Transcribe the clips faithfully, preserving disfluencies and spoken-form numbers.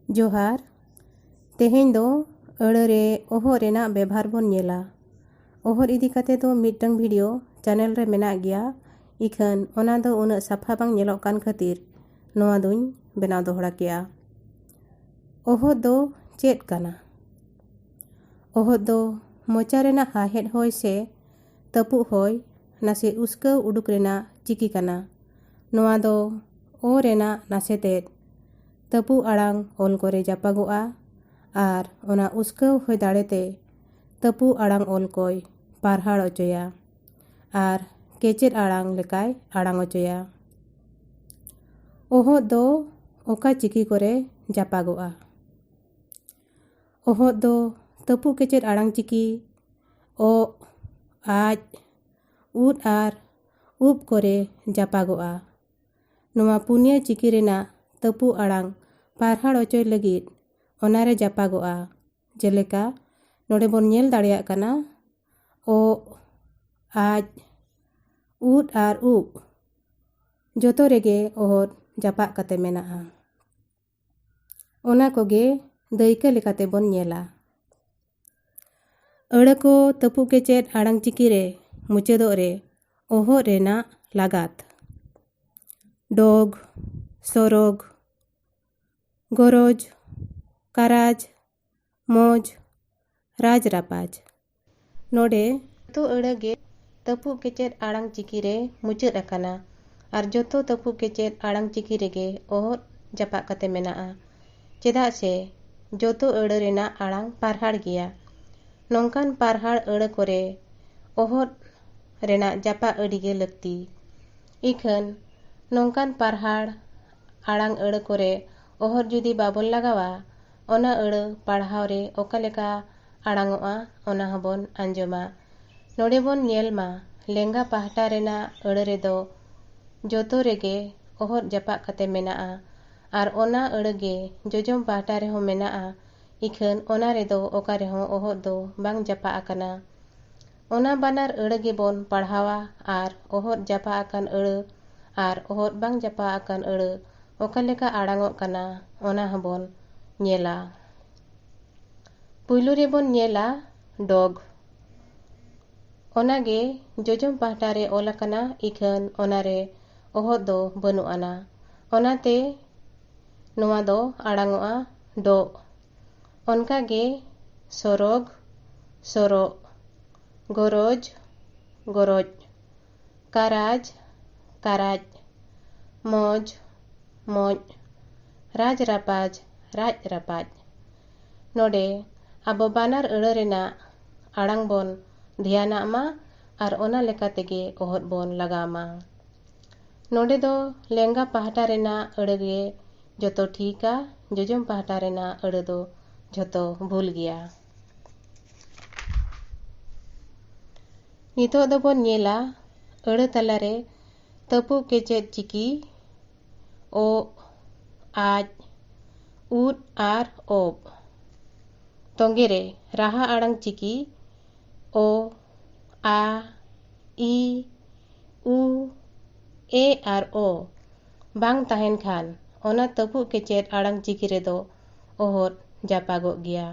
ᱡᱚᱦᱟᱨ᱾ ᱛᱮᱦᱮᱧ ᱫᱚ ᱟᱹᱲᱟᱹ ᱨᱮ ᱚᱦᱚᱫ ᱨᱮᱱᱟᱜ ᱵᱮᱵᱷᱟᱨ ᱵᱚᱱ ᱧᱮᱞᱟ᱾ ᱚᱦᱚᱫ ᱤᱫᱤ ᱠᱟᱛᱮ ᱫᱚ ᱢᱤᱫᱴᱟᱝ ᱵᱷᱤᱰᱤᱭᱳ ᱪᱮᱱᱮᱞ ᱨᱮ ᱢᱮᱱᱟᱜ ᱜᱮᱭᱟ, ᱤᱠᱷᱟᱹᱱ ᱚᱱᱟ ᱫᱚ ᱩᱱᱟᱹᱜ ᱥᱟᱯᱷᱟ ᱵᱟᱝ ᱧᱮᱞᱚᱜ ᱠᱟᱱ ᱠᱷᱟᱹᱛᱤᱨ ᱱᱚᱣᱟ ᱫᱩᱧ ᱵᱮᱱᱟᱣ ᱫᱚᱦᱲᱟ ᱠᱮᱜᱼᱟ᱾ ᱚᱦᱚᱫ ᱫᱚ ᱪᱮᱫ ᱠᱟᱱᱟ? ᱚᱦᱚᱫ ᱫᱚ ᱢᱚᱪᱟ ᱨᱮᱱᱟᱜ ᱦᱟᱦᱮᱫ ᱦᱚᱭ ᱥᱮ ᱛᱟᱹᱯᱩᱜ ᱦᱚᱭ ᱱᱟᱥᱮ ᱩᱥᱠᱟᱹᱣ ᱩᱰᱩᱠ ᱨᱮᱱᱟᱜ ᱪᱤᱠᱤ ᱠᱟᱱᱟ᱾ ᱱᱚᱣᱟ ᱫᱚ ᱚ ᱨᱮᱱᱟᱜ ᱱᱟᱥᱮ ᱛᱮᱫ ᱛᱟᱹᱯᱩᱜ ᱟᱲᱟᱝ ᱚᱞ ᱠᱚᱨᱮ ᱡᱟᱯᱟᱜᱚᱜᱼᱟ ᱟᱨ ᱚᱱᱟ ᱩᱥᱠᱟᱹᱣ ᱦᱚᱭ ᱫᱟᱲᱮ ᱛᱮ ᱛᱟᱹᱯᱩᱜ ᱟᱲᱟᱝ ᱚᱞ ᱠᱚᱭ ᱯᱟᱨᱦᱟᱲ ᱚᱪᱚᱭᱟ ᱟᱨ ᱠᱮᱪᱮᱫ ᱟᱲᱟᱝ ᱞᱮᱠᱟᱭ ᱟᱲᱟᱝ ᱚᱪᱚᱭᱟ᱾ ᱚᱦᱚᱫ ᱫᱚ ᱚᱠᱟ ᱪᱤᱠᱤ ᱠᱚᱨᱮ ᱡᱟᱯᱟᱜᱚᱜᱼᱟ? ᱚᱦᱚᱫ ᱫᱚ ᱛᱟᱹᱯᱩᱜ ᱠᱮᱪᱮᱫ ᱟᱲᱟᱝ ᱪᱤᱠᱤ ᱚᱜ, ᱟᱡ, ᱩᱫ ᱟᱨ ᱩᱵ ᱠᱚᱨᱮ ᱡᱟᱯᱟᱜᱚᱜᱼᱟ᱾ ᱱᱚᱣᱟ ᱯᱩᱱᱭᱟᱹ ᱪᱤᱠᱤ ᱨᱮᱱᱟᱜ ᱛᱟᱹᱯᱩᱜ ᱟᱲᱟᱝ ᱯᱟᱨᱦᱟᱲ ᱚᱪᱚᱭ ᱞᱟᱹᱜᱤᱫ ᱚᱱᱟᱨᱮ ᱡᱟᱯᱟᱜᱚᱜᱼᱟ᱾ ᱡᱮᱞᱮᱠᱟ ᱱᱚᱰᱮ ᱵᱚᱱ ᱧᱮᱞ ᱫᱟᱲᱮᱭᱟᱜ ᱠᱟᱱᱟ, ᱚᱜ, ᱟᱡ, ᱩᱫ ᱟᱨ ᱩᱵ ᱡᱚᱛᱚ ᱨᱮᱜᱮ ᱚᱦᱚᱫ ᱡᱟᱯᱟᱜ ᱠᱟᱛᱮ ᱢᱮᱱᱟᱜᱼᱟ᱾ ᱚᱱᱟ ᱠᱚᱜᱮ ᱫᱟᱹᱭᱠᱟᱹ ᱞᱮᱠᱟᱛᱮ ᱵᱚᱱ ᱧᱮᱞᱟ᱾ ᱟᱹᱲᱟᱹ ᱠᱚ ᱛᱟᱹᱯᱩᱜ ᱠᱮᱪᱮᱫ ᱟᱲᱟᱝ ᱪᱤᱠᱤ ᱨᱮ ᱢᱩᱪᱟᱹᱫᱚᱜ ᱨᱮ ᱚᱦᱚᱫ ᱨᱮᱱᱟᱜ ᱞᱟᱜᱟᱛ᱾ ᱰᱚᱜᱽ, ᱥᱚᱨᱚᱜᱽ, ᱜᱚᱨᱚᱡᱽ, ᱠᱟᱨᱟᱡᱽ, ᱢᱚᱡᱽ, ᱨᱟᱡᱽ ᱨᱟᱯᱟᱡᱽ᱾ ᱱᱚᱰᱮ ᱡᱚᱛᱚ ᱟᱹᱲᱟᱹ ᱜᱮ ᱛᱟᱹᱯᱩᱜ ᱠᱮᱪᱮᱫ ᱟᱲᱟᱝ ᱪᱤᱠᱤ ᱨᱮ ᱢᱩᱪᱟᱹᱫ ᱟᱠᱟᱱᱟ ᱟᱨ ᱡᱚᱛᱚ ᱛᱟᱹᱯᱩᱜ ᱠᱮᱪᱮᱫ ᱟᱲᱟᱝ ᱪᱤᱠᱤ ᱨᱮᱜᱮ ᱚᱦᱚᱫ ᱡᱟᱯᱟᱜ ᱠᱟᱛᱮ ᱢᱮᱱᱟᱜᱼᱟ, ᱪᱮᱫᱟᱜ ᱥᱮ ᱡᱚᱛᱚ ᱟᱹᱲᱟᱹ ᱨᱮᱱᱟᱜ ᱟᱲᱟᱝ ᱯᱟᱨᱦᱟᱲ ᱜᱮᱭᱟ᱾ ᱱᱚᱝᱠᱟᱱ ᱯᱟᱨᱦᱟᱲ ᱟᱹᱲᱟᱹ ᱠᱚᱨᱮ ᱚᱦᱚᱫ ᱨᱮᱱᱟᱜ ᱡᱟᱯᱟᱜ ᱟᱹᱰᱤ ᱜᱮ ᱞᱟᱹᱠᱛᱤ᱾ ᱤᱠᱷᱟᱹᱱ ᱱᱚᱝᱠᱟᱱ ᱯᱟᱨᱦᱟᱲ ᱟᱲᱟᱝ ᱟᱹᱲᱟᱹ ᱠᱚᱨᱮ ᱚᱦᱚᱫ ᱡᱩᱫᱤ ᱵᱟᱵᱚᱱ ᱞᱟᱜᱟᱣᱟ, ᱚᱱᱟ ᱟᱹᱲᱟᱹ ᱯᱟᱲᱦᱟᱣ ᱨᱮ ᱚᱠᱟ ᱞᱮᱠᱟ ᱟᱲᱟᱝᱚᱜᱼᱟ, ᱚᱱᱟ ᱦᱚᱸᱵᱚᱱ ᱟᱸᱡᱚᱢᱟ᱾ ᱱᱚᱰᱮ ᱵᱚᱱ ᱧᱮᱞ ᱢᱟ, ᱞᱮᱸᱜᱟ ᱯᱟᱦᱴᱟ ᱨᱮᱱᱟᱜ ᱟᱹᱲᱟᱹ ᱨᱮᱫᱚ ᱡᱚᱛᱚ ᱨᱮᱜᱮ ᱚᱦᱚᱫ ᱡᱟᱯᱟᱜ ᱠᱟᱛᱮ ᱢᱮᱱᱟᱜᱼᱟ ᱟᱨ ᱚᱱᱟ ᱟᱹᱲᱟᱹ ᱜᱮ ᱡᱚᱡᱚᱢ ᱯᱟᱦᱴᱟ ᱨᱮᱦᱚᱸ ᱢᱮᱱᱟᱜᱼᱟ, ᱤᱠᱷᱟᱹᱱ ᱚᱱᱟ ᱨᱮᱫᱚ ᱚᱠᱟ ᱨᱮᱦᱚᱸ ᱚᱦᱚᱫ ᱫᱚ ᱵᱟᱝ ᱡᱟᱯᱟᱜ ᱟᱠᱟᱱᱟ᱾ ᱚᱱᱟ ᱵᱟᱱᱟᱨ ᱟᱹᱲᱟᱹ ᱜᱮᱵᱚᱱ ᱯᱟᱲᱦᱟᱣᱟ ᱟᱨ ᱚᱦᱚᱫ ᱡᱟᱯᱟᱜ ᱟᱠᱟᱱ ᱟᱹᱲᱟᱹ ᱟᱨ ᱚᱦᱚᱫ ᱵᱟᱝ ᱡᱟᱯᱟᱜ ᱟᱠᱟᱱ ᱟᱹᱲᱟᱹ ᱚᱠᱟ ᱞᱮᱠᱟ ᱟᱲᱟᱝᱚᱜ ᱠᱟᱱᱟ, ᱚᱱᱟ ᱦᱚᱸᱵᱚᱱ ᱧᱮᱞᱟ᱾ ᱯᱩᱭᱞᱩ ᱨᱮᱵᱚᱱ ᱧᱮᱞᱟ ᱰᱚᱜᱽ᱾ ᱚᱱᱟᱜᱮ ᱡᱚᱡᱚᱢ ᱯᱟᱦᱴᱟ ᱨᱮ ᱚᱞ ᱟᱠᱟᱱᱟ, ᱤᱠᱷᱟᱹᱱ ᱚᱱᱟᱨᱮ ᱚᱦᱚᱫ ᱫᱚ ᱵᱟᱹᱱᱩᱜ ᱟᱱᱟ᱾ ᱚᱱᱟᱛᱮ ᱱᱚᱣᱟ ᱫᱚ ᱟᱲᱟᱝᱚᱜᱼᱟ ᱰᱚᱜ᱾ ᱚᱱᱠᱟᱜᱮ ᱥᱚᱨᱚᱜᱽ, ᱥᱚᱨᱚᱜ, ᱜᱚᱨᱚᱡᱽ, ᱜᱚᱨᱚᱡᱽ, ᱠᱟᱨᱟᱡᱽ, ᱠᱟᱨᱟᱡᱽ, ᱢᱚᱡᱽ, ᱢᱚᱡᱽ, ᱨᱟᱡᱽ ᱨᱟᱯᱟᱡᱽ, ᱨᱟᱡᱽ ᱨᱟᱯᱟᱡᱽ᱾ ᱱᱚᱰᱮ ᱟᱵᱚ ᱵᱟᱱᱟᱨ ᱟᱹᱲᱟᱹ ᱨᱮᱱᱟᱜ ᱟᱲᱟᱝ ᱵᱚᱱ ᱫᱷᱮᱭᱟᱱᱟᱜ ᱢᱟ ᱟᱨ ᱚᱱᱟ ᱞᱮᱠᱟ ᱛᱮᱜᱮ ᱚᱦᱚᱫ ᱵᱚᱱ ᱞᱟᱜᱟᱣ ᱢᱟ᱾ ᱱᱚᱰᱮ ᱫᱚ ᱞᱮᱸᱜᱟ ᱯᱟᱦᱴᱟ ᱨᱮᱱᱟᱜ ᱟᱹᱲᱟᱹ ᱜᱮ ᱡᱚᱛᱚ ᱴᱷᱤᱠᱟ, ᱡᱚᱡᱚᱢ ᱯᱟᱦᱴᱟ ᱨᱮᱱᱟᱜ ᱟᱹᱲᱟᱹ ᱫᱚ ᱡᱷᱚᱛᱚ ᱵᱷᱩᱞ ᱜᱮᱭᱟ᱾ ᱱᱤᱛᱚᱜ ᱫᱚᱵᱚᱱ ᱧᱮᱞᱟ ᱟᱹᱲᱟᱹ ᱛᱟᱞᱟᱨᱮ ᱛᱟᱹᱯᱩᱜ ᱠᱮᱪᱮᱫ ᱪᱤᱠᱤ ᱚᱜ, ᱟᱡ, ᱩᱫ ᱟᱨ ᱚᱵ᱾ ᱛᱚᱸᱜᱮ ᱨᱮ ᱨᱟᱦᱟ ᱟᱲᱟᱝ ᱪᱤᱠᱤ ᱚ, ᱟ, ᱤ, ᱩ, ᱮ ᱟᱨ ᱚ ᱵᱟᱝ ᱛᱟᱦᱮᱱ ᱠᱷᱟᱱ ᱚᱱᱟ ᱛᱟᱹᱯᱩᱜ ᱠᱮᱪᱮᱫ ᱟᱲᱟᱝ ᱪᱤᱠᱤ ᱨᱮᱫᱚ ᱚᱦᱚᱫ ᱡᱟᱯᱟᱜᱚᱜ ᱜᱮᱭᱟ᱾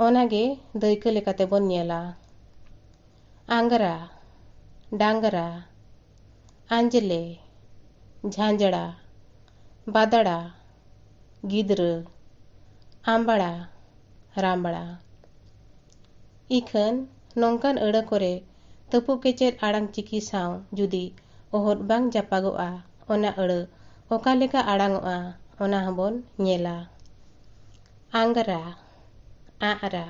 ᱚᱱᱟᱜᱮ ᱫᱟᱹᱭᱠᱟᱹ ᱞᱮᱠᱟᱛᱮ ᱵᱚᱱ ᱧᱮᱞᱟ᱾ ᱟᱝᱜᱽᱨᱟ, ᱰᱟᱝᱜᱽᱨᱟ, ᱟᱸᱡᱽᱞᱮ, ᱡᱷᱟᱸᱡᱽᱲᱟ, ᱵᱟᱫᱽᱲᱟ, ᱜᱤᱫᱽᱨᱟᱹ, ᱟᱢᱵᱽᱲᱟ, ᱨᱟᱢᱵᱽᱲᱟ᱾ ᱤᱠᱷᱟᱹᱱ ᱱᱚᱝᱠᱟᱱ ᱟᱹᱲᱟᱹ ᱠᱚᱨᱮ ᱛᱟᱹᱯᱩᱜ ᱠᱮᱪᱮᱫ ᱟᱲᱟᱝ ᱪᱤᱠᱤ ᱥᱟᱶ ᱡᱩᱫᱤ ᱚᱦᱚᱫ ᱵᱟᱝ ᱡᱟᱯᱟᱜᱚᱜᱼᱟ, ᱚᱱᱟ ᱟᱹᱲᱟᱹ ᱚᱠᱟ ᱞᱮᱠᱟ ᱟᱲᱟᱝᱚᱜᱼᱟ, ᱚᱱᱟ ᱦᱚᱸᱵᱚᱱ ᱧᱮᱞᱟ᱾ ᱟᱝᱜᱽᱨᱟ, ᱟᱜᱽᱨᱟ,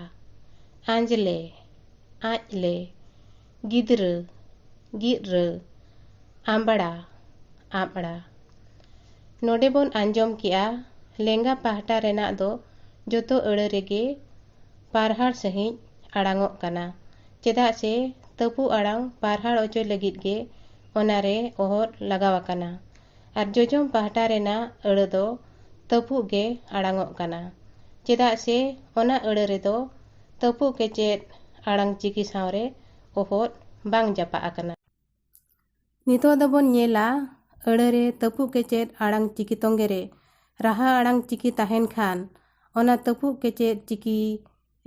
ᱟᱸᱡᱽᱞᱮ, ᱟᱡᱽᱞᱮ, ᱜᱤᱫᱽᱨᱟᱹ, ᱜᱤᱫᱽᱨᱟᱹ, ᱟᱢᱵᱽᱲᱟ, ᱟᱵᱽᱲᱟ᱾ ᱱᱚᱰᱮ ᱵᱚᱱ ᱟᱸᱡᱚᱢ ᱠᱮᱜᱼᱟ, ᱞᱮᱸᱜᱟ ᱯᱟᱦᱴᱟ ᱨᱮᱱᱟᱜ ᱫᱚ ᱡᱚᱛᱚ ᱟᱹᱲᱟᱹ ᱨᱮᱜᱮ ᱯᱟᱨᱦᱟᱲ ᱥᱟᱺᱦᱤᱡ ᱟᱲᱟᱝᱚᱜ ᱠᱟᱱᱟ, ᱪᱮᱫᱟᱜ ᱥᱮ ᱛᱟᱹᱯᱩᱜ ᱟᱲᱟᱝ ᱯᱟᱨᱦᱟᱲ ᱚᱪᱚᱭ ᱞᱟᱹᱜᱤᱫ ᱜᱮ ᱚᱱᱟᱨᱮ ᱚᱦᱚᱫ ᱞᱟᱜᱟᱣ ᱟᱠᱟᱱᱟ᱾ ᱟᱨ ᱡᱚᱡᱚᱢ ᱯᱟᱦᱴᱟ ᱨᱮᱱᱟᱜ ᱟᱹᱲᱟᱹ ᱫᱚ ᱛᱟᱹᱯᱩᱜ ᱜᱮ ᱟᱲᱟᱝᱚᱜ ᱠᱟᱱᱟ, ᱪᱮᱫᱟᱜ ᱥᱮ ᱚᱱᱟ ᱟᱹᱲᱟᱹ ᱨᱮᱫᱚ ᱛᱟᱹᱯᱩᱜ ᱠᱮᱪᱮᱫ ᱟᱲᱟᱝ ᱪᱤᱠᱤ ᱥᱟᱶᱨᱮ ᱚᱦᱚᱫ ᱵᱟᱝ ᱡᱟᱯᱟᱜ ᱟᱠᱟᱱᱟ᱾ ᱱᱤᱛᱚᱜ ᱫᱚᱵᱚᱱ ᱧᱮᱞᱟ, ᱟᱹᱲᱟᱹ ᱨᱮ ᱛᱟᱹᱯᱩᱜ ᱠᱮᱪᱮᱫ ᱟᱲᱟᱝ ᱪᱤᱠᱤ ᱛᱚᱸᱜᱮ ᱨᱮ ᱨᱟᱦᱟ ᱟᱲᱟᱝ ᱪᱤᱠᱤ ᱛᱟᱦᱮᱱ ᱠᱷᱟᱱ ᱚᱱᱟ ᱛᱟᱹᱯᱩᱜ ᱠᱮᱪᱮᱫ ᱪᱤᱠᱤ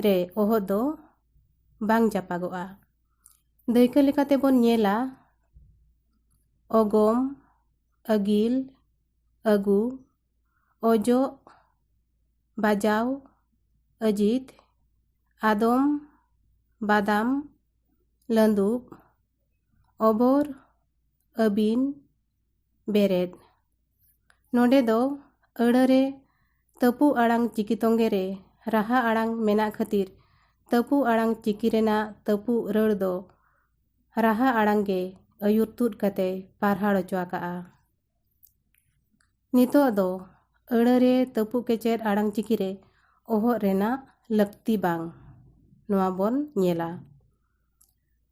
ᱨᱮ ᱚᱦᱚᱫ ᱫᱚ ᱵᱟᱝ ᱪᱟᱯᱟᱜᱚᱜᱼᱟ᱾ ᱫᱟᱹᱭᱠᱟᱹ ᱞᱮᱠᱟᱛᱮ ᱵᱚᱱ ᱧᱮᱞᱟ, ᱚᱜᱚᱢ, ᱟᱹᱜᱤᱞ, ᱟᱹᱜᱩ, ᱚᱡᱚᱜ, ᱵᱟᱡᱟᱣ, ᱟᱹᱡᱤᱛ, ᱟᱫᱚᱢ, ᱵᱟᱫᱟᱢ, ᱞᱟᱹᱫᱩᱵ, ᱚᱵᱚᱨ, ᱟᱹᱵᱤᱱ, ᱵᱮᱨᱮᱫ᱾ ᱱᱚᱰᱮ ᱫᱚ ᱟᱹᱲᱟᱹ ᱨᱮ ᱛᱟᱹᱯᱩᱜ ᱟᱲᱟᱝ ᱪᱤᱠᱤ ᱛᱚᱸᱜᱮ ᱨᱮ ᱨᱟᱦᱟ ᱟᱲᱟᱝ ᱢᱮᱱᱟᱜ ᱠᱷᱟᱹᱛᱤᱨ ᱛᱟᱹᱯᱩᱜ ᱟᱲᱟᱝ ᱪᱤᱠᱤ ᱨᱮᱱᱟᱜ ᱛᱟᱹᱯᱩᱜ ᱨᱟᱹᱲ ᱫᱚ ᱨᱟᱦᱟ ᱟᱲᱟᱝ ᱜᱮ ᱟᱹᱭᱩᱨ ᱛᱩᱫ ᱠᱟᱛᱮᱭ ᱯᱟᱨᱦᱟᱲ ᱦᱚᱪᱚ ᱟᱠᱟᱜᱼᱟ᱾ ᱱᱤᱛᱚᱜ ᱫᱚ ᱟᱹᱲᱟᱹ ᱨᱮ ᱛᱟᱹᱯᱩᱜ ᱠᱮᱪᱮᱫ ᱟᱲᱟᱝ ᱪᱤᱠᱤ ᱨᱮ ᱚᱦᱚᱫ ᱨᱮᱱᱟᱜ ᱞᱟᱹᱠᱛᱤ ᱵᱟᱝ, ᱱᱚᱣᱟ ᱵᱚᱱ ᱧᱮᱞᱟ᱾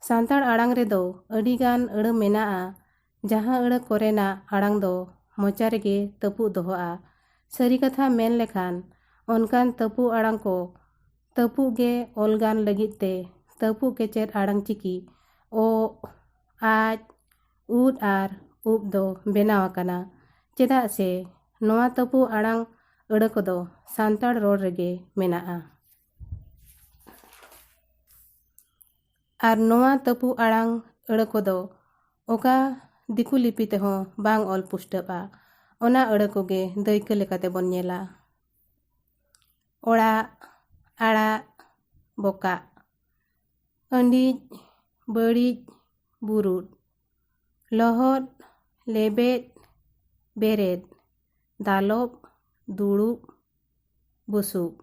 ᱥᱟᱱᱛᱟᱲ ᱟᱲᱟᱝ ᱨᱮᱫᱚ ᱟᱹᱰᱤᱜᱟᱱ ᱟᱹᱲᱟᱹ ᱢᱮᱱᱟᱜᱼᱟ, ᱡᱟᱦᱟᱸ ᱟᱹᱲᱟᱹ ᱠᱚᱨᱮᱱᱟᱜ ᱟᱲᱟᱝ ᱫᱚ ᱢᱚᱪᱟ ᱨᱮᱜᱮ ᱛᱟᱹᱯᱩᱜ ᱫᱚᱦᱚᱜᱼᱟ᱾ ᱥᱟᱹᱨᱤ ᱠᱟᱛᱷᱟ ᱢᱮᱱ ᱞᱮᱠᱷᱟᱱ, ᱚᱱᱠᱟᱱ ᱛᱟᱹᱯᱩᱜ ᱟᱲᱟᱝ ᱠᱚ ᱛᱟᱹᱯᱩᱜ ᱜᱮ ᱚᱞ ᱜᱟᱱ ᱞᱟᱹᱜᱤᱫ ᱛᱮ ᱛᱟᱹᱯᱩᱜ ᱠᱮᱪᱮᱫ ᱟᱲᱟᱝ ᱪᱤᱠᱤ ᱚᱜ, ᱟᱡ, ᱩᱫ ᱟᱨ ᱩᱵ ᱫᱚ ᱵᱮᱱᱟᱣ ᱟᱠᱟᱱᱟ᱾ ᱪᱮᱫᱟᱜ ᱥᱮ ᱱᱚᱣᱟ ᱛᱟᱹᱯᱩᱜ ᱟᱲᱟᱝ ᱟᱹᱲᱟᱹ ᱠᱚᱫᱚ ᱥᱟᱱᱛᱟᱲ ᱨᱚᱲ ᱨᱮᱜᱮ ᱢᱮᱱᱟᱜᱼᱟ᱾ ᱟᱨ ᱱᱚᱣᱟ ᱛᱟᱹᱯᱩᱜ ᱟᱲᱟᱝ ᱟᱹᱲᱟᱹ ᱠᱚᱫᱚ ᱚᱠᱟ ᱫᱤᱠᱩ ᱞᱤᱯᱤ ᱛᱮᱦᱚᱸ ᱵᱟᱝ ᱚᱞ ᱯᱩᱥᱴᱟᱹᱜᱼᱟ᱾ ᱚᱱᱟ ᱟᱹᱲᱟᱹ ᱠᱚᱜᱮ ᱫᱟᱹᱭᱠᱟᱹ ᱞᱮᱠᱟᱛᱮ ᱵᱚᱱ ᱧᱮᱞᱟ᱾ ᱚᱲᱟᱜ, ᱟᱲᱟᱜ, ᱵᱚᱠᱟᱜ᱾ ᱟᱹᱰᱤᱡ, ᱵᱟᱹᱲᱤᱡ, ᱵᱩᱨᱩᱫ᱾ ᱞᱚᱦᱚᱫ, ᱞᱮᱵᱮᱫ, ᱵᱮᱨᱮᱫ᱾ ᱫᱟᱞᱚᱵ, ᱫᱩᱲᱩᱵ, ᱵᱩᱥᱩᱵ᱾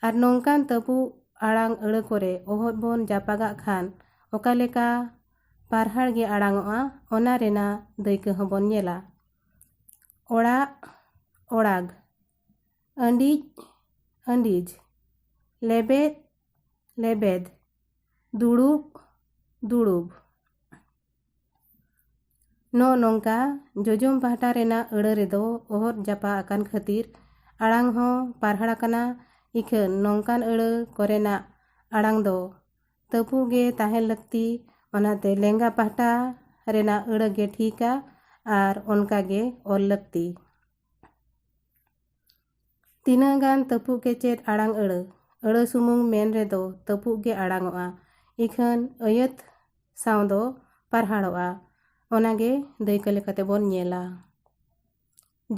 ᱟᱨ ᱱᱚᱝᱠᱟᱱ ᱛᱟᱹᱯᱩᱜ ᱟᱲᱟᱝ ᱟᱹᱲᱟᱹ ᱠᱚᱨᱮ ᱚᱦᱚᱫ ᱵᱚᱱ ᱡᱟᱯᱟᱜᱟᱜ ᱠᱷᱟᱱ ᱚᱠᱟ ᱞᱮᱠᱟ ᱯᱟᱨᱦᱟᱲ ᱜᱮ ᱟᱲᱟᱝᱚᱜᱼᱟ, ᱚᱱᱟ ᱨᱮᱱᱟᱜ ᱫᱟᱹᱭᱠᱟᱹ ᱦᱚᱸᱵᱚᱱ ᱧᱮᱞᱟ᱾ ᱚᱲᱟᱜ, ᱚᱲᱟᱜ᱾ ᱟᱹᱰᱤᱡ, ᱟᱹᱰᱤᱡ᱾ ᱞᱮᱵᱮᱫ, ᱞᱮᱵᱮᱫ᱾ ᱫᱩᱲᱩᱵ, ᱫᱩᱲᱩᱵ᱾ ᱱᱚᱜᱼᱚ ᱱᱚᱝᱠᱟ ᱡᱚᱡᱚᱢ ᱯᱟᱦᱴᱟ ᱨᱮᱱᱟᱜ ᱟᱹᱲᱟᱹ ᱨᱮᱫᱚ ᱚᱦᱚᱫ ᱡᱟᱯᱟ ᱟᱠᱟᱱ ᱠᱷᱟᱹᱛᱤᱨ ᱟᱲᱟᱝ ᱦᱚᱸ ᱯᱟᱨᱦᱟᱲ ᱟᱠᱟᱱᱟ᱾ ᱤᱠᱷᱟᱹᱱ ᱱᱚᱝᱠᱟᱱ ᱟᱹᱲᱟᱹ ᱠᱚᱨᱮᱱᱟᱜ ᱟᱲᱟᱝ ᱫᱚ ᱛᱟᱹᱯᱩᱜ ᱜᱮ ᱛᱟᱦᱮᱸ ᱞᱟᱹᱠᱛᱤ᱾ ᱚᱱᱟᱛᱮ ᱞᱮᱸᱜᱟ ᱯᱟᱦᱴᱟ ᱨᱮᱱᱟᱜ ᱟᱹᱲᱟᱹ ᱜᱮ ᱴᱷᱤᱠᱟ ᱟᱨ ᱚᱱᱠᱟ ᱜᱮ ᱚᱞ ᱞᱟᱹᱠᱛᱤ᱾ ᱛᱤᱱᱟᱹᱜ ᱜᱟᱱ ᱛᱟᱹᱯᱩᱜ ᱠᱮᱪᱮᱫ ᱟᱲᱟᱝ ᱟᱹᱲᱟᱹ, ᱟᱹᱲᱟᱹ ᱥᱩᱢᱩᱝ ᱢᱮᱱ ᱨᱮᱫᱚ ᱛᱟᱹᱯᱩᱜ ᱜᱮ ᱟᱲᱟᱝᱚᱜᱼᱟ, ᱤᱠᱷᱟᱹᱱ ᱟᱹᱭᱟᱹᱛ ᱥᱟᱶ ᱫᱚ ᱯᱟᱨᱦᱟᱲᱚᱜᱼᱟ᱾ ᱚᱱᱟᱜᱮ ᱫᱟᱹᱭᱠᱟᱹ ᱞᱮᱠᱟᱛᱮ ᱵᱚᱱ ᱧᱮᱞᱟ᱾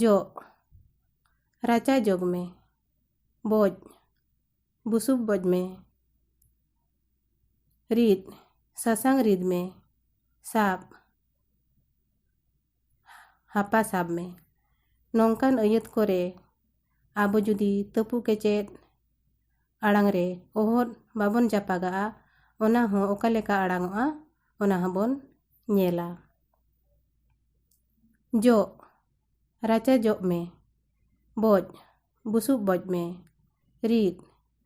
ᱡᱚᱜ, ᱨᱟᱪᱟ ᱡᱚᱜᱽ ᱢᱮ᱾ ᱵᱚᱡ, ᱵᱩᱥᱩᱵ ᱵᱚᱡ ᱢᱮ᱾ ᱨᱤᱫ, ᱥᱟᱥᱟᱝ ᱨᱤᱫ ᱢᱮ᱾ ᱥᱟᱵ, ᱦᱟᱯᱟ ᱥᱟᱵ ᱢᱮ᱾ ᱱᱚᱝᱠᱟᱱ ᱟᱹᱭᱟᱹᱛ ᱠᱚᱨᱮ ᱟᱵᱚ ᱡᱩᱫᱤ ᱛᱟᱹᱯᱩ ᱠᱮᱪᱮᱫ ᱟᱲᱟᱝ ᱨᱮ ᱚᱦᱚᱫ ᱵᱟᱵᱚᱱ ᱡᱟᱯᱟᱜᱟᱜᱼᱟ, ᱚᱱᱟ ᱦᱚᱸ ᱚᱠᱟ ᱞᱮᱠᱟ ᱟᱲᱟᱝᱚᱜᱼᱟ, ᱚᱱᱟ ᱦᱚᱸᱵᱚᱱ ᱧᱮᱞᱟ᱾ ᱡᱚᱜ, ᱨᱟᱪᱟ ᱡᱚᱜ ᱢᱮ᱾ ᱵᱚᱡ, ᱵᱩᱥᱩᱵ ᱵᱚᱡ ᱢᱮ᱾ ᱨᱤᱫ,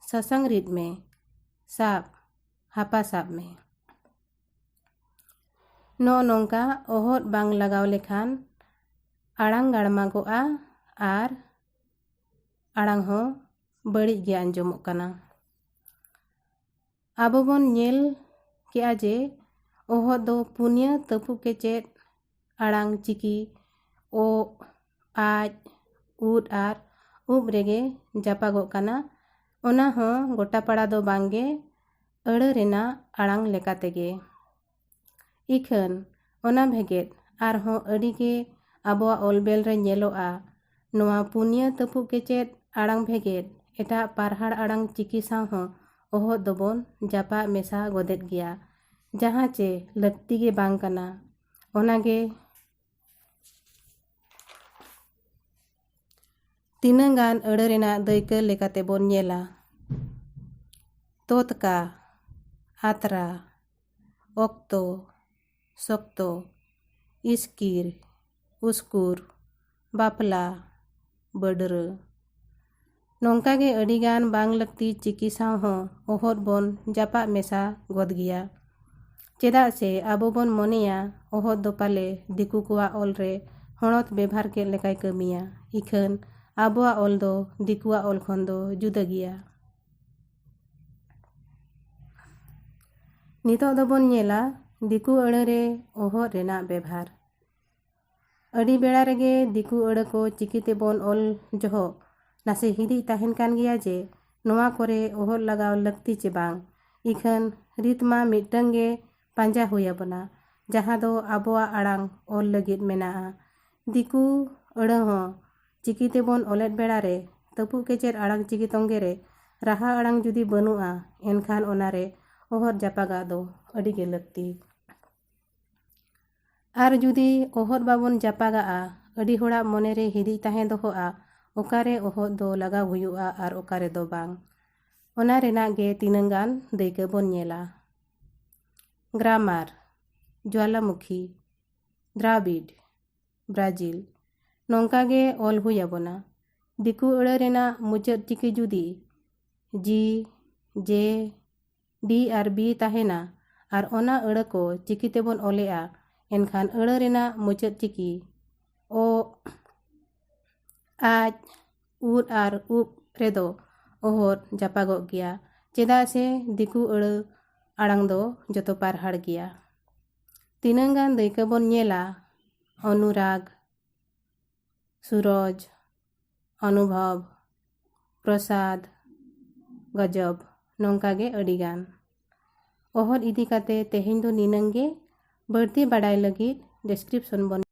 ᱥᱟᱥᱟᱝ ᱨᱤᱫ ᱢᱮ᱾ ᱥᱟᱵ, ᱦᱟᱯᱟ ᱥᱟᱵ ᱢᱮ᱾ ᱱᱚᱜᱼᱚ ᱱᱚᱝᱠᱟ ᱚᱦᱚᱫ ᱵᱟᱝ ᱞᱟᱜᱟᱣ ᱞᱮᱠᱷᱟᱱ ᱟᱲᱟᱝ ᱜᱟᱲᱢᱟᱜᱚᱜᱼᱟ ᱟᱨ ᱟᱲᱟᱝ ᱦᱚᱸ ᱵᱟᱹᱲᱤᱡ ᱜᱮ ᱟᱸᱡᱚᱢᱚᱜ ᱠᱟᱱᱟ᱾ ᱟᱵᱚ ᱵᱚᱱ ᱧᱮᱞ ᱠᱮᱜᱼᱟ ᱡᱮ ᱚᱦᱚᱫ ᱫᱚ ᱯᱩᱱᱭᱟᱹ ᱛᱟᱹᱯᱩᱜ ᱠᱮᱪᱮᱫ ᱟᱲᱟᱝ ᱪᱤᱠᱤ ᱚᱜ, ᱟᱡ, ᱩᱫ ᱟᱨ ᱩᱵ ᱨᱮᱜᱮ ᱡᱟᱯᱟᱜᱚᱜ ᱠᱟᱱᱟ᱾ ᱚᱱᱟ ᱦᱚᱸ ᱜᱚᱴᱟ ᱯᱟᱲᱟ ᱫᱚ ᱵᱟᱝᱜᱮ, ᱟᱹᱲᱟᱹ ᱨᱮᱱᱟᱜ ᱟᱲᱟᱝ ᱞᱮᱠᱟ ᱛᱮᱜᱮ᱾ ᱤᱠᱷᱟᱹᱱ ᱚᱱᱟ ᱵᱷᱮᱜᱮᱫ ᱟᱨᱦᱚᱸ ᱟᱹᱰᱤ ᱜᱮ ᱟᱵᱚᱣᱟᱜ ᱚᱞ ᱵᱮᱞ ᱨᱮ ᱧᱮᱞᱚᱜᱼᱟ᱾ ᱱᱚᱣᱟ ᱯᱩᱱᱭᱟᱹ ᱛᱟᱹᱯᱩᱜ ᱠᱮᱪᱮᱫ ᱟᱲᱟᱝ ᱵᱷᱮᱜᱮᱫ ᱮᱴᱟᱜ ᱯᱟᱨᱦᱟᱲ ᱟᱲᱟᱝ ᱪᱤᱠᱤ ᱥᱟᱶ ᱦᱚᱸ ᱚᱦᱚᱫ ᱫᱚᱵᱚᱱ ᱡᱟᱯᱟᱜ ᱢᱮᱥᱟ ᱜᱚᱫᱮᱫ ᱜᱮᱭᱟ, ᱡᱟᱦᱟᱸ ᱪᱮ ᱞᱟᱹᱠᱛᱤ ᱜᱮ ᱵᱟᱝ ᱠᱟᱱᱟ᱾ ᱚᱱᱟᱜᱮ ᱛᱤᱱᱟᱹᱝ ᱜᱟᱱ ᱟᱹᱲᱟᱹ ᱨᱮᱱᱟᱜ ᱫᱟᱹᱭᱠᱟᱹ ᱞᱮᱠᱟᱛᱮ ᱵᱚᱱ ᱧᱮᱞᱟ᱾ ᱛᱚᱛᱠᱟ, ᱟᱛᱨᱟ, ᱚᱠᱛᱚ, ᱥᱚᱠᱛᱚ, ᱤᱥᱠᱤᱨ, ᱩᱥᱠᱩᱨ, ᱵᱟᱯᱞᱟ, ᱵᱟᱹᱰᱨᱟᱹ᱾ ᱱᱚᱝᱠᱟ ᱜᱮ ᱟᱹᱰᱤ ᱜᱟᱱ ᱵᱟᱝ ᱞᱟᱹᱠᱛᱤ ᱪᱤᱠᱤ ᱥᱟᱶ ᱦᱚᱸ ᱚᱦᱚᱫ ᱵᱚᱱ ᱡᱟᱯᱟᱜ ᱢᱮᱥᱟ ᱜᱚᱫ ᱜᱮᱭᱟ᱾ ᱪᱮᱫᱟᱜ ᱥᱮ ᱟᱵᱚ ᱵᱚᱱ ᱢᱚᱱᱮᱭᱟ ᱚᱦᱚᱫ ᱫᱚ ᱯᱟᱞᱮ ᱫᱤᱠᱩ ᱠᱚᱣᱟᱜ ᱚᱞ ᱨᱮ ᱦᱚᱲᱚᱛ ᱵᱮᱵᱷᱟᱨ ᱠᱮᱫ ᱞᱮᱠᱟᱭ ᱠᱟᱹᱢᱤᱭᱟ, ᱤᱠᱷᱟᱹᱱ ᱟᱵᱚᱣᱟᱜ ᱚᱞ ᱫᱚ ᱫᱤᱠᱩᱣᱟᱜ ᱚᱞ ᱠᱷᱚᱱ ᱫᱚ ᱡᱩᱫᱟᱹ ᱜᱮᱭᱟ᱾ ᱱᱤᱛᱚᱜ ᱫᱚᱵᱚᱱ ᱧᱮᱞᱟ ᱫᱤᱠᱩ ᱟᱹᱲᱟᱹ ᱨᱮ ᱚᱦᱚᱫ ᱨᱮᱱᱟᱜ ᱵᱮᱵᱷᱟᱨ᱾ ᱟᱹᱰᱤ ᱵᱮᱲᱟ ᱨᱮᱜᱮ ᱫᱤᱠᱩ ᱟᱹᱲᱟᱹ ᱠᱚ ᱪᱤᱠᱤ ᱛᱮᱵᱚᱱ ᱚᱞ ᱡᱚᱦᱚᱜ ᱱᱟᱥᱮ ᱦᱤᱫᱤᱡ ᱛᱟᱦᱮᱱ ᱠᱟᱱ ᱜᱮᱭᱟ ᱡᱮ ᱱᱚᱣᱟ ᱠᱚᱨᱮ ᱚᱦᱚᱫ ᱞᱟᱜᱟᱣ ᱞᱟᱹᱠᱛᱤ ᱪᱮ ᱵᱟᱝ᱾ ᱤᱠᱷᱟᱹᱱ ᱨᱤᱛ ᱢᱟ ᱢᱤᱫᱴᱟᱝ ᱜᱮ ᱯᱟᱸᱡᱟ ᱦᱩᱭ ᱟᱵᱚᱱᱟ, ᱡᱟᱦᱟᱸ ᱫᱚ ᱟᱵᱚᱣᱟᱜ ᱟᱲᱟᱝ ᱚᱞ ᱞᱟᱹᱜᱤᱫ ᱢᱮᱱᱟᱜᱼᱟ᱾ ᱫᱤᱠᱩ ᱟᱹᱲᱟᱹ ᱦᱚᱸ ᱪᱤᱠᱤ ᱛᱮᱵᱚᱱ ᱚᱞᱮᱫ ᱵᱮᱲᱟ ᱨᱮ ᱛᱟᱹᱯᱩᱜ ᱠᱮᱪᱮᱫ ᱟᱲᱟᱝ ᱪᱤᱠᱤ ᱛᱚᱸᱜᱮ ᱨᱮ ᱨᱟᱦᱟ ᱟᱲᱟᱝ ᱡᱩᱫᱤ ᱵᱟᱹᱱᱩᱜᱼᱟ, ᱮᱱᱠᱷᱟᱱ ᱚᱱᱟ ᱨᱮ ᱚᱦᱚᱫ ᱡᱟᱯᱟᱜᱟᱜ ᱫᱚ ᱟᱹᱰᱤ ᱜᱮ ᱞᱟᱹᱠᱛᱤ᱾ ᱟᱨ ᱡᱩᱫᱤ ᱚᱦᱚᱫ ᱵᱟᱵᱚᱱ ᱡᱟᱯᱟᱜᱟᱜᱼᱟ, ᱟᱹᱰᱤ ᱦᱚᱲᱟᱜ ᱢᱚᱱᱮ ᱨᱮ ᱦᱤᱫᱤᱡ ᱛᱟᱦᱮᱸ ᱫᱚᱦᱚᱜᱼᱟ, ᱚᱠᱟᱨᱮ ᱚᱦᱚᱫ ᱫᱚ ᱞᱟᱜᱟᱣ ᱦᱩᱭᱩᱜᱼᱟ ᱟᱨ ᱚᱠᱟ ᱨᱮᱫᱚ ᱵᱟᱝ᱾ ᱚᱱᱟ ᱨᱮᱱᱟᱜ ᱜᱮ ᱛᱤᱱᱟᱹᱝ ᱜᱟᱱ ᱫᱟᱹᱭᱠᱟᱹ ᱵᱚᱱ ᱧᱮᱞᱟ᱾ ᱜᱨᱟᱢᱟᱨ, ᱡᱩᱣᱟᱞᱟᱢᱩᱠᱷᱤ, ᱫᱨᱟᱵᱤᱰ, ᱵᱨᱟᱡᱤᱞ, ᱱᱚᱝᱠᱟ ᱜᱮ ᱚᱞ ᱦᱩᱭ ᱟᱵᱚᱱᱟ᱾ ᱫᱤᱠᱩ ᱟᱹᱲᱟᱹ ᱨᱮᱱᱟᱜ ᱢᱩᱪᱟᱹᱫ ᱪᱤᱠᱤ ᱡᱩᱫᱤ ᱡᱤ, ᱡᱮ, ᱰᱤ ᱟᱨ ᱵᱤ ᱛᱟᱦᱮᱱᱟ ᱟᱨ ᱚᱱᱟ ᱟᱹᱲᱟᱹ ᱠᱚ ᱪᱤᱠᱤ ᱛᱮᱵᱚᱱ ᱚᱞᱮᱜᱼᱟ, ᱮᱱᱠᱷᱟᱱ ᱟᱹᱲᱟᱹ ᱨᱮᱱᱟᱜ ᱢᱩᱪᱟᱹᱫ ᱪᱤᱠᱤ ᱚᱜ, ᱟᱡ, ᱩᱫ ᱟᱨ ᱩᱵ ᱨᱮᱫᱚ ᱚᱦᱚᱫ ᱡᱟᱯᱟᱜᱚᱜ ᱜᱮᱭᱟ, ᱪᱮᱫᱟᱜ ᱥᱮ ᱫᱤᱠᱩ ᱟᱹᱲᱟᱹ ᱟᱲᱟᱝ ᱫᱚ ᱡᱚᱛᱚ ᱯᱟᱨᱦᱟᱲ ᱜᱮᱭᱟ᱾ ᱛᱤᱱᱟᱹᱝ ᱜᱟᱱ ᱫᱟᱹᱭᱠᱟᱹ ᱵᱚᱱ ᱧᱮᱞᱟ, ᱚᱱᱩᱨᱟᱜᱽ, ᱥᱩᱨᱚᱡᱽ, ᱚᱱᱩᱵᱷᱚᱵᱽ, ᱯᱨᱚᱥᱟᱫᱽ, ᱜᱚᱡᱚᱵᱽ, ᱱᱚᱝᱠᱟ ᱜᱮ ᱟᱹᱰᱤ ᱜᱟᱱ᱾ ᱚᱦᱚᱫ ᱤᱫᱤ ᱠᱟᱛᱮ ᱛᱮᱦᱮᱧ ᱫᱚ ᱱᱤᱱᱟᱹᱝ ᱜᱮ᱾ ᱵᱟᱹᱲᱛᱤ ᱵᱟᱰᱟᱭ ᱞᱟᱹᱜᱤᱫ description ᱵᱚᱱ